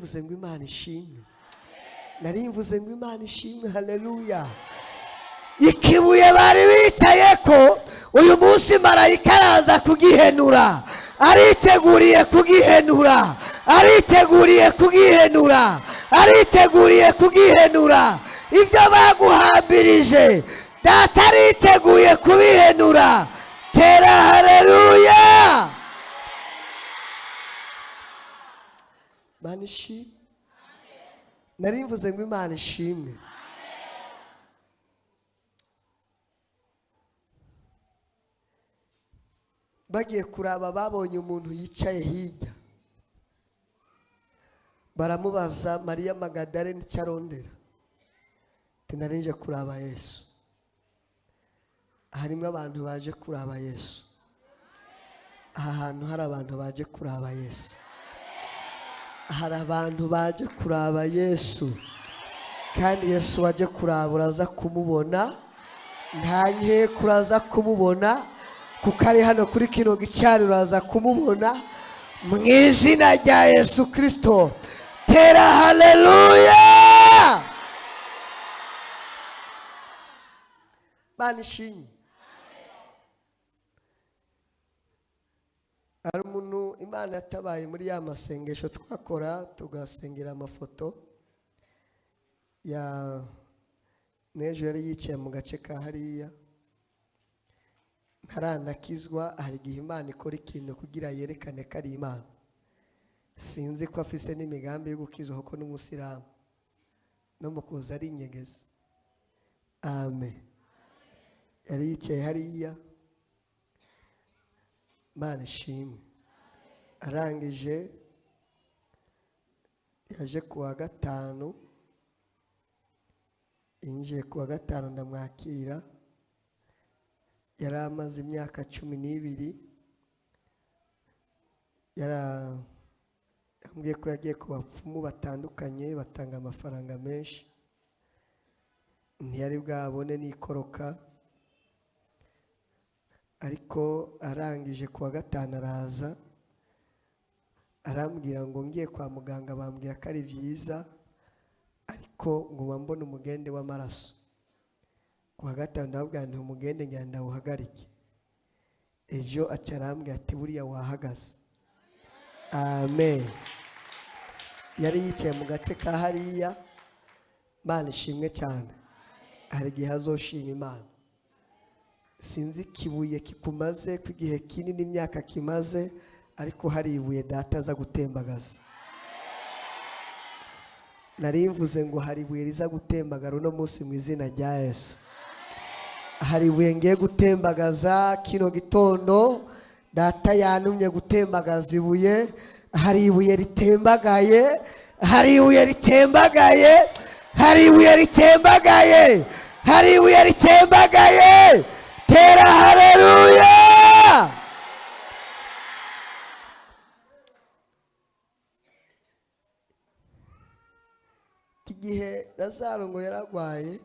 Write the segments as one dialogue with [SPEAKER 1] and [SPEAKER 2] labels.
[SPEAKER 1] Mvuze ngo Imana ishimwe, nari mvuze ngo Imana ishimwe. Haleluya! Ikibuye bari bicaye ko, uyu munsi marayika araza kugihenura. Ariteguriye kugihenura, ariteguriye kugihenura, ariteguriye kugihenura. Ibyo baguhambirije, Data ariteguye kubihenura. Tera haleluya! Imana ishimwe. Nari mvuze ngo Imana ishimwe. Bagiye kuraba, babonye umuntu yicaye hirya, baramubaza. Mariya Magadalene icyo arondera, ati: "Nari kuraba Yesu." Harimo abantu baje kuraba Yesu. Aha hantu hari abantu baje kuraba Yesu, hari abantu baje kuraba Yesu. Kandi Yesu waje kuraba, uraza kumubona. Nta nkeka, uraza kumubona, kuko ari hano kuri kino gicaniro. Uraza kumubona mu izina rya Yesu Kirisito. Tera haleluya! Mana ishimwe. Hari umuntu Imana yatabaye muri ya masengesho twakora, tugasengera amafoto ya n'ejo. Yari yicaye mu gace ka hariya, ntaranakizwa. Hari igihe Imana ikora ikintu kugira yerekane ko ari Imana. Sinzi ko afise n'imigambi yo gukizwa, kuko n'umusilamu no mu kuza ari inyegezi. Amen. Yari yicaye hariya. Imana ishimwe. Arangije yaje ku wa gatanu, yinjiye ku wa gatanu, ndamwakira. Yari amaze imyaka 12. Yambwiye ko yagiye ku bapfumu batandukanye, batanga amafaranga menshi, ntiyari bwabone n'ikoroka. Ariko arangije ku wa gatanu araza, arambwira ngo: "Ngiye kwa muganga, bambwira ko ari byiza, ariko ngo mbona umugende w'amaraso." Ku wa gatanu ndababwira nti: "Umugende ngira ndawuhagarike." Ejo aca arambwira ati: "Buriya wahagaze." Amen. Yari yicaye mu gace ka hariya. Imana ishimwe cyane. Hari igihe azoshima Imana. Sinzi ikibuye kikumaze ku igihe kinini, imyaka kimaze, ariko hari ibuye Data aza gutembagaza. Nari mvuze ngo hari ibuye riza gutembagara uno munsi mu izina rya Yesu. Hari ibuye ngiye gutembagaza kino gitondo. Data yantumye gutembagaza ibuye. Hari ibuye ritembagaye, hari ibuye ritembagaye, hari ibuye ritembagaye, hari ibuye ritembagaye. Tera haleluya! Iki gihe Lazaro ngo yaragwaye,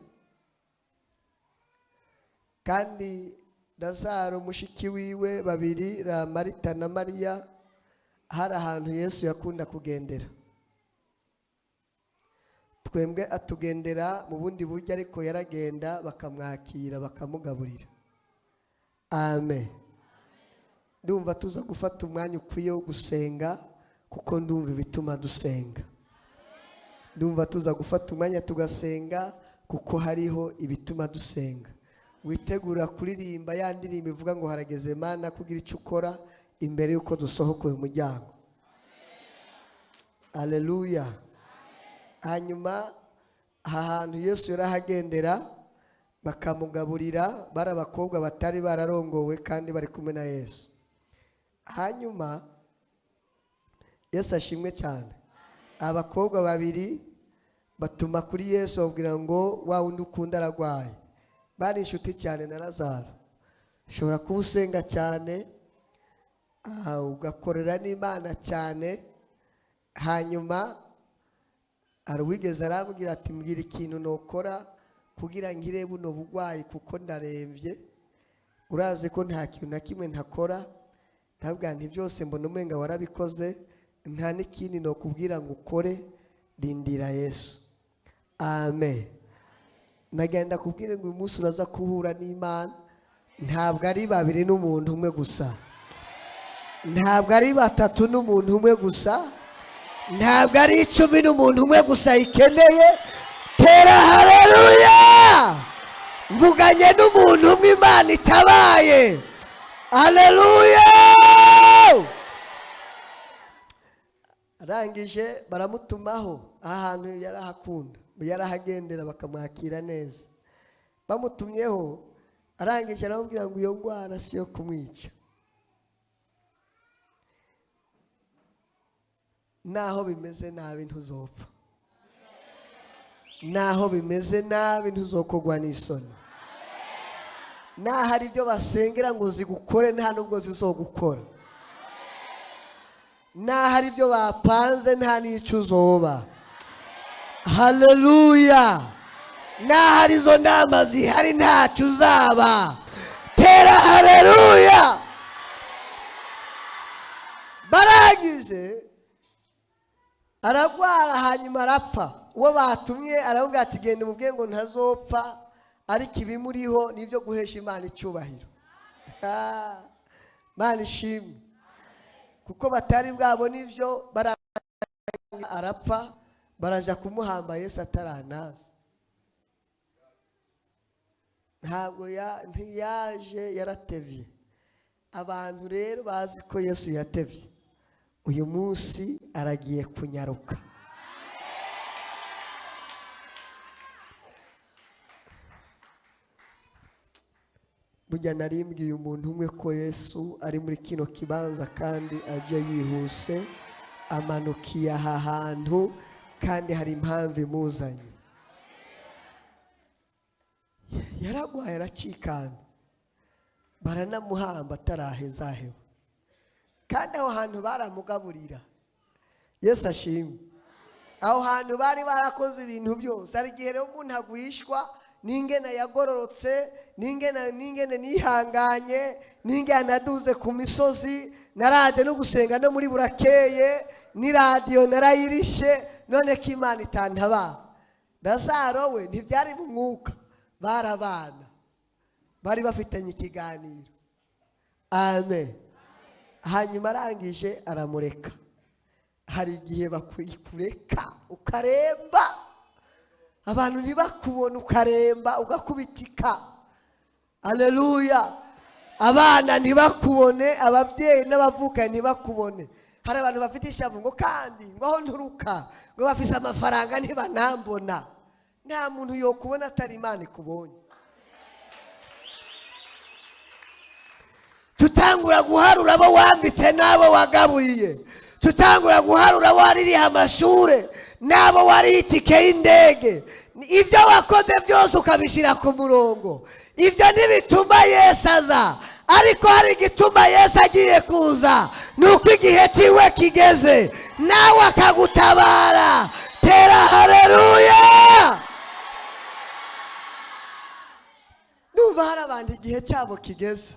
[SPEAKER 1] kandi Lazaro, mushiki wiwe babiri, Marita na Mariya, hari ahantu Yesu yakunda kugendera. Twembwe atugendera mu bundi buryo, ariko yaragenda bakamwakira, bakamugaburira. Amen. Ndumva tuza gufata umwanya ukwiye wo gusenga, kuko ndumva ibituma dusenga. Ndumva tuza gufata umwanya tugasenga, kuko hariho ibituma dusenga. Witegura kuririmba ya ndirimbo ivuga ngo: "Harageze Mana kugira icyo ukora", imbere y'uko dusohoka uyu muryango. Aleluya! Hanyuma aha hantu Yesu yarahagendera, bakamugaburira. Bari abakobwa batari bararongowe kandi bari kumwe na Yesu. Hanyuma Yesu ashimwe cyane. Abakobwa babiri batuma kuri Yesu, babwira ngo: "Wa wundi ukunda aragwaye." Bari inshuti cyane na Lazaro. Ushobora kuba usenga cyane, ugakorera n'Imana cyane. Hanyuma hari uwigeze arambwira ati: "Mbwira ikintu nokora kugira ngire buno bugwayi, kuko ndarembye, urazi ko nta kintu na kimwe ntakora." Ndabwira nti: "Byose mbona umenga warabikoze." Nta n'ikindi nokubwira ngo ukore, rindira Yesu. Amen. Nagenda kubwira ngo uyu munsi uraza guhura n'Imana. Ntabwo ari babiri n'umuntu umwe gusa, ntabwo ari batatu n'umuntu umwe gusa, ntabwo ari 10 n'umuntu umwe gusa ikeneye. Tera haleluya! Mvuganye n'umuntu umwe Imana itabaye. Haleluya! Arangije baramutumaho ahantu yarahakunda, yarahagendera bakamwakira neza. Bamutumyeho arangije aramubwira ngo iyo ndwara si yo kumwica, naho bimeze nabi ntuzopfa, naho bimeze nabi ntuzokogwa n'isoni, naho ari ibyo basengera ngo zigukore nta nubwo zizogukora, naho ari ibyo bapanze nta n'icyo uzoba. Haleluya! Naho ari izo nama zihari ntacyo uzaba. Tera haleluya! Barangije aragwara hanyuma arapfa. Uwo batumye aramubwira ati genda umubwiye ngo ntazopfa, ariko ibimuriho nibyo guhesha Imana icyubahiro. Imana ishimwe, kuko batari bwabona ibyo. Arapfa, baraja kumuhamba Yesu ataranaza. Ntabwo ntiyaje, yaratevye. Abantu rero bazi ko Yesu yatevye, uyu munsi aragiye kunyaruka. Burya narimbwiye umuntu umwe ko Yesu ari muri kino kibanza kandi aje yihuse, amanukiye aha hantu kandi hari impamvu imuzanye. Yaragwaye aracikana, baranamuhamba atarahezahewe, kandi aho hantu baramugaburira. Yesu ashimwe. Aho hantu bari barakoze ibintu byose. Hari igihe rero umuntu agwishwa n'ingene yagororotse, n'ingene nihanganye, n'ingene naduze ku misozi, naraje no gusenga no muri burakeye, n'iradiyo narayirishe, none ko Imana itantabara. Lazaro we ntibyari mu mwuka, barabana, bari bafitanye ikiganiro. Amen. Hanyuma arangije aramureka. Hari igihe bakureka ukaremba, abantu ntibakubona, ukaremba ugakubitika. Haleluya! Abana ntibakubone, ababyeyi n'abavuka ntibakubone. Hari abantu bafite ishavu ngo kandi ngo aho nturuka ngo bafise amafaranga ntibanambona. Nta muntu yokubona atari Imana ikubonye. Tutangura guharura abo wambitse n'abo wagaburiye, tutangura guharura abo waririha amashure n'abo wariye itike y'indege. Ibyo wakoze byose ukabishyira ku murongo. Ibyo ntibituma Yesu aza, ariko hari igituma Yesu agiye kuza, ni uko igihe cyiwe kigeze nawe akagutabara. Tera haleluya! Ndumva hari abantu igihe cyabo kigeze,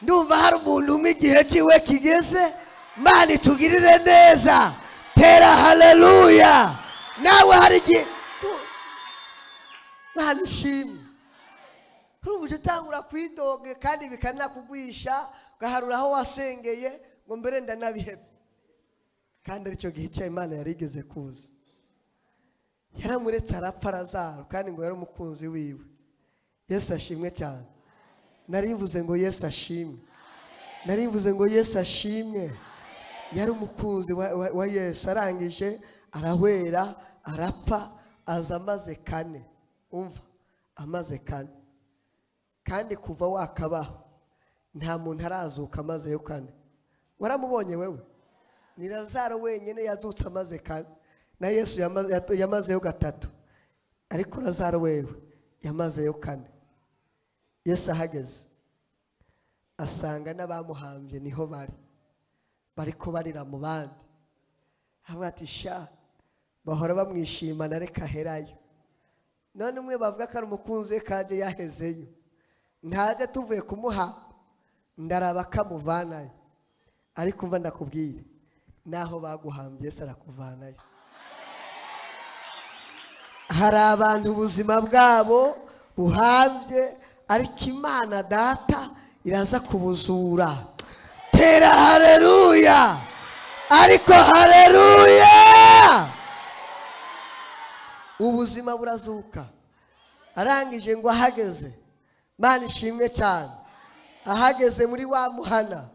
[SPEAKER 1] ndumva hari umuntu umwe igihe cyiwe kigeze. Imana itugirire neza. Tera haleluya! Nawe hari igihe Imana ishimwe. Urumva utangura kwidoge kandi bikanakugwisha, ugaharura aho wasengeye ngo mbere ndanabihebye, kandi aricyo gihe cya Imana yarigeze kuza. Yaramuretse arapfa Lazaro, kandi ngo yari umukunzi wiwe. Yesu ashimwe cyane. Narivuze ngo Yesu ashimwe, narivuze ngo Yesu ashimwe. Yari umukunzi wa Yesu. Arangije arahwera arapfa, aza amaze kane. Umva, amaze kane, kandi kuva wakabaho nta muntu arazuka amazeyo kane. Waramubonye wewe? Ni Lazaro wenyine yazutse amaze kane, na Yesu yamazeyo gatatu, ariko Lazaro wewe yamazeyo kane. Yesu ahageze asanga n'abamuhambye niho bari, bariko barira mu bandi. Avuga ati sha, bahora bamwishimana, reka aherayo. None umwe bavuga ko ari umukunzi we kaje yahezeyo, ntaje tuvuye kumuha, ndaraba kamuvanayo. Ariko umva ndakubwire, Naho baguhambye, Yesu arakuvanayo. Hari abantu ubuzima bwabo buhambye, ariko Imana Data iraza kubuzura. Tera haleluya, ariko haleluya! Ubuzima burazuka. Arangije ngo ahageze, Mana ishimwe cyane, ahageze muri wa muhana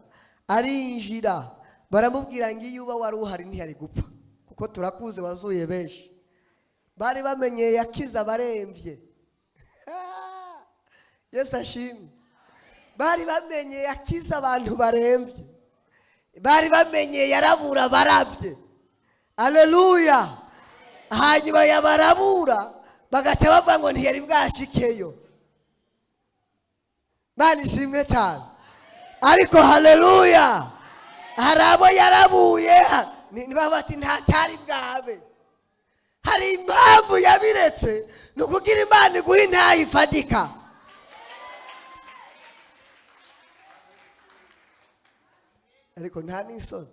[SPEAKER 1] arinjira, baramubwira ngo: "Iyo uba wari uhari ntiyari gupfa, kuko turakuze, wazuye benshi." Bari bamenyeye yakiza abarembye. Yesu ashimwe. Bari bamenye yakiza abantu barembye, bari bamenye yarabura barabye. Aleluya! Hanyuma yabarabura bagaca bavuga ngo ntiyari bwashikeyo. Mana ishimwe cyane, ariko haleluya! Hari abo yarabuye niba bati nta cyari bwabe. Hari impamvu yabiretse, ni ukugira Imana iguha intahe ifatika. Ariko nta n'isoni.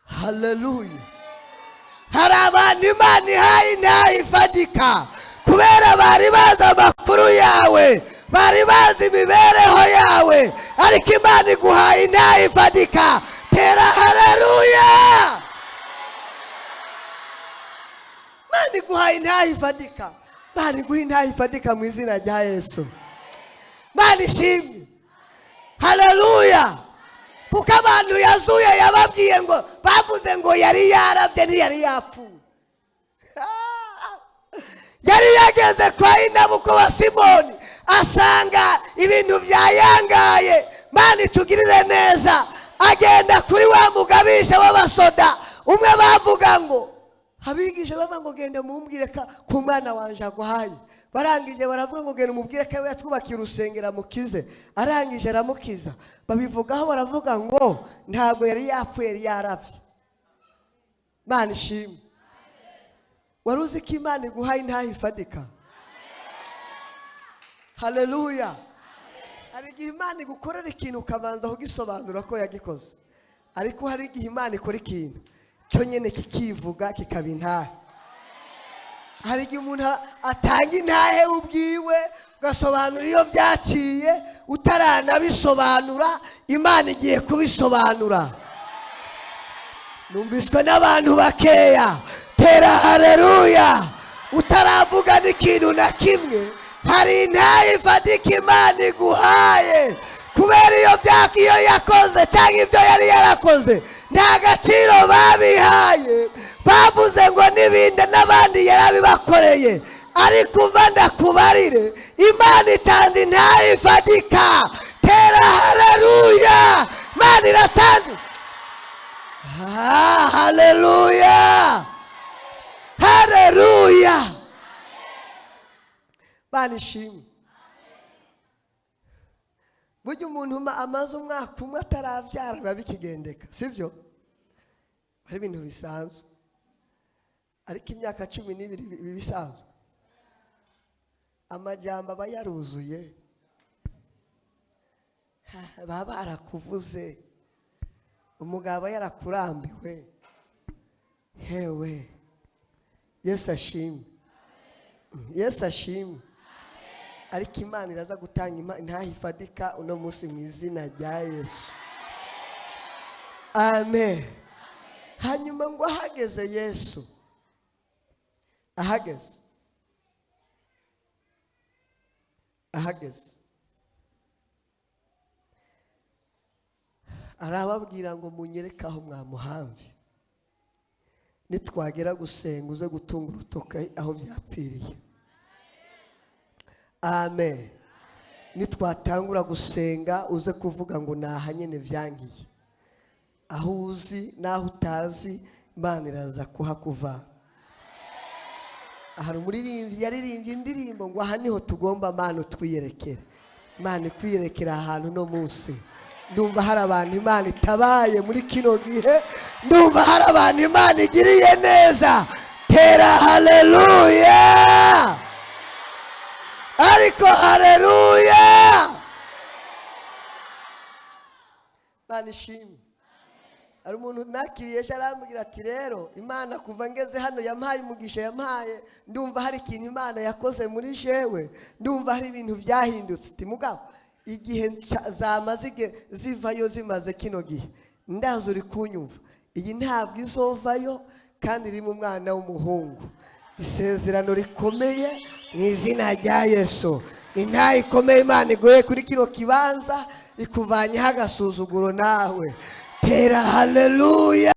[SPEAKER 1] Haleluya! Hari abantu Imana ihaye intahe ifatika kubera bari bazi amakuru yawe, bari bazi imibereho yawe, ariko Imana iguhaye intahe ifatika. Tera haleluya! Imana iguhaye intahe ifatika. Imana iguha intahe ifatika mu izina rya Yesu. Imana ishimwe. Haleluya! Kuko abantu yazuye yababwiye ngo bavuze ngo yari yarabye, ntiyari yapfuye. Yari yageze kwa inabuko wa Simoni, asanga ibintu byayangaye. Mana itugirire neza. Agenda kuri wa mugabisha w'abasoda umwe, bavuga ngo abigisha bavuga ngo: "Genda mumbwire ku mwana wanje agwaye." Barangije baravuga ngo: "Genda umubwire ko we yatwubakiye urusengero amukize." Arangije aramukiza, babivugaho baravuga ngo ntabwo yari yapfuye, yari yarabye. Mana ishimwe. Wari uzi ko Imana iguhaye intahe ifatika? Haleluya! Hari igihe Imana igukorera ikintu ukabanza kugisobanura ko yagikoze, ariko hari igihe Imana ikora ikintu cyo nyine kikivuga, kikaba intahe. Hari igihe umuntu atanga intahe ubwiwe, ugasobanura iyo byaciye. Utaranabisobanura, Imana igiye kubisobanura. Numviswe n'abantu bakeya. Tera haleluya! Utaravuga n'ikintu na kimwe, hari intahe ifatika Imana iguhaye kubera iyo iyo yakoze cyangwa ibyo yari yarakoze nta gaciro babihaye. Bavuze ngo n'ibindi n'abandi yarabibakoreye, ariko umva ndakubarire, Imana itanze intahe ifatika. Tera haleluya! Imana iratanze. Ah, haleluya, haleluya! Bana ishimwe. Burya umuntu amaze umwaka umwe atarabyara biba bikigendeka, sibyo? Ari ibintu bisanzwe, ariko imyaka 12 biba bisanzwe. Amajyamba aba yaruzuye, baba barakuvuze, umugabo aba yarakurambiwe. Hewe, Yesu ashimwe, Yesu ashimwe. Ariko Imana iraza gutanga intahe ifatika uno munsi mu izina rya Yesu. Amen. Hanyuma ngo ahageze Yesu, ahageze arababwira ngo: "Munyereke aho mwamuhambye, nitwagera gusenga uze gutunga urutoki aho byapfiriye." Amen. Nitwatangura gusenga uze kuvuga ngo naha nyine byangiye. Aho uzi n'aho utazi, Imana iraza kuhakuva. Hari umuririmbyi yaririmbye indirimbo ngo: "Aha niho tugomba, Mana utwiyerekere." Imana ikwiyerekera ahantu no munsi. Ndumva hari abantu Imana itabaye muri kino gihe, ndumva hari abantu Imana igiriye neza. Tera haleluya, ariko haleluya. Imana ishimwe. Hari umuntu nakiriye ejo arambwira ati rero Imana kuva ngeze hano yampaye umugisha, yampaye, ndumva hari ikintu Imana yakoze muri jewe, ndumva hari ibintu byahindutse. Ati mugabo igihe zamaze zivayo zimaze kino gihe, ndaza uri kunyumva, iyi ntabwo izovayo kandi irimo umwana w'umuhungu. Isezerano rikomeye mu izina rya Yesu. Ni ntayo ikomeye Imana iguhe kuri kino kibanza, ikuvanyeho agasuzuguro nawe. Tera haleluya.